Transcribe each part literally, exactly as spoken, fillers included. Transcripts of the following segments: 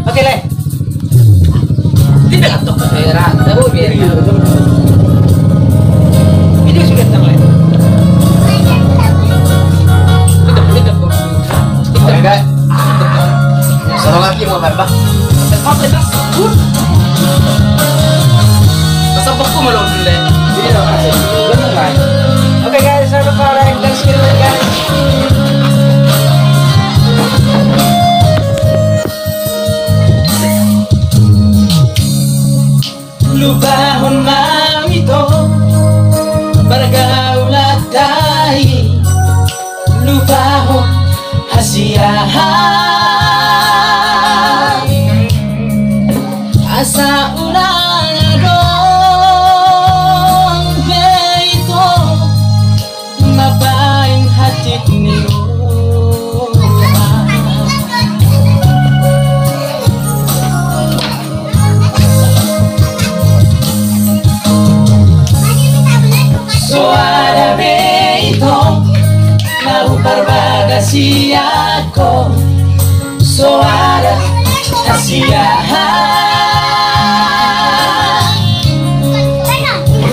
Oke, Le. Tidak, tok, Le. Rata, oh, biar. Ini sudah, Tang, Le. Tidak, tidak, kok. Tidak. Oke, guys. Sama lagi mau main, Bang. Oke, Bang. Masa buku malu, Le? Iya, Bang. Oke, guys, jangan lupa like dan share, guys. Lupahon ma, ito, pargaulan ta i, lupahon hasiahan. Asa unang adong be, ito, mambahen hansit ni roha. So ada be, ito, na huparbagasi ho, so ada hasiahan.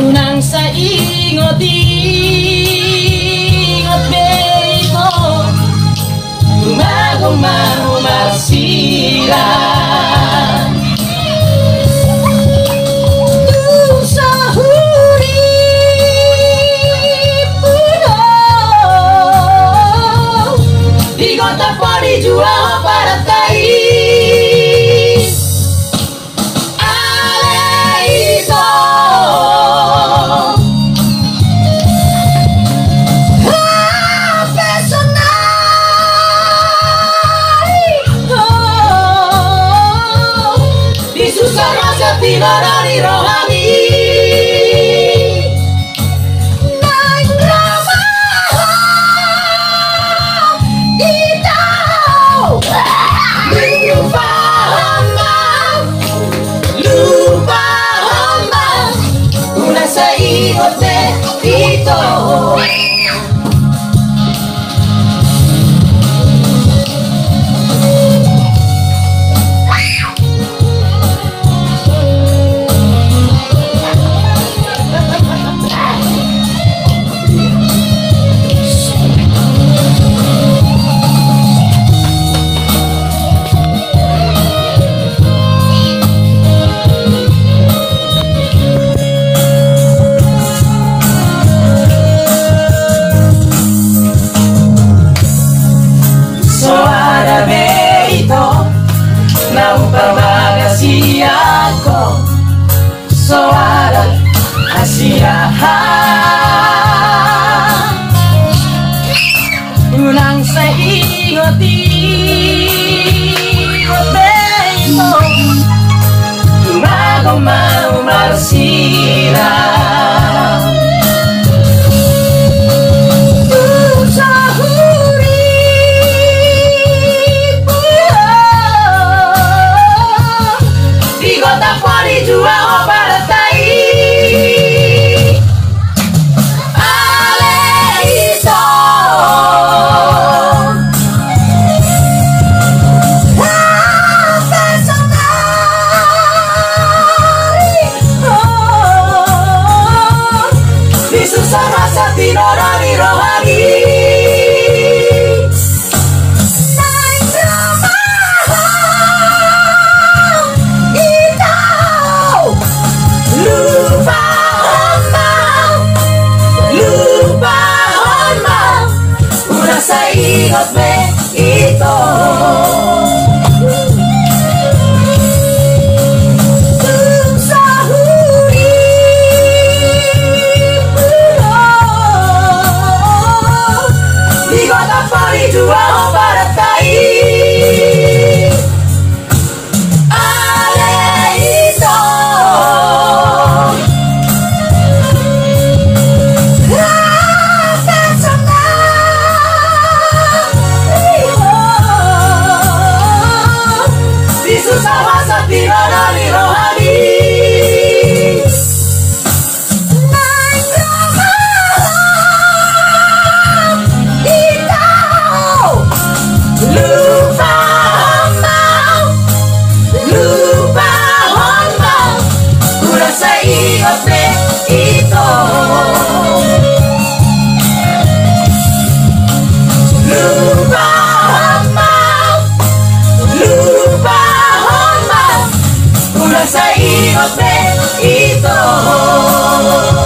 Unang sai ingot-ingot be, ito, lumagon ma ho marsilang. Tung so hurippu do, di gotap on dijua ho paranta i. Ale, ito. Hape sonari, oh, di susa rasa tinona ni rohami. Naeng ro ma ho, ito. Lupahon ma, lupahon ma, unang sai ingot be, ito. So ada be, ito, na huparbagasi ho, so ada hasiahan. Unang sai ingot-ingot be, ito, lumagon ma ho marsilang. Tung so hurippu do, di gotap on dijua ho paranta i. Ale, ito. Hape sonari, oh, di susa rasa tinona ni rohami. Naeng ro ma ho, ito. Lupahon ma, lupahon ma, unang sai ingot be, ito. Tung so hurippu do, di gotap on dijua ho paranta i. Ale, ito. Hape sonari, oh, di susa rasa tinona ni rohami. Naeng ro ma ho, ito. Lupa Sai dope ito ho.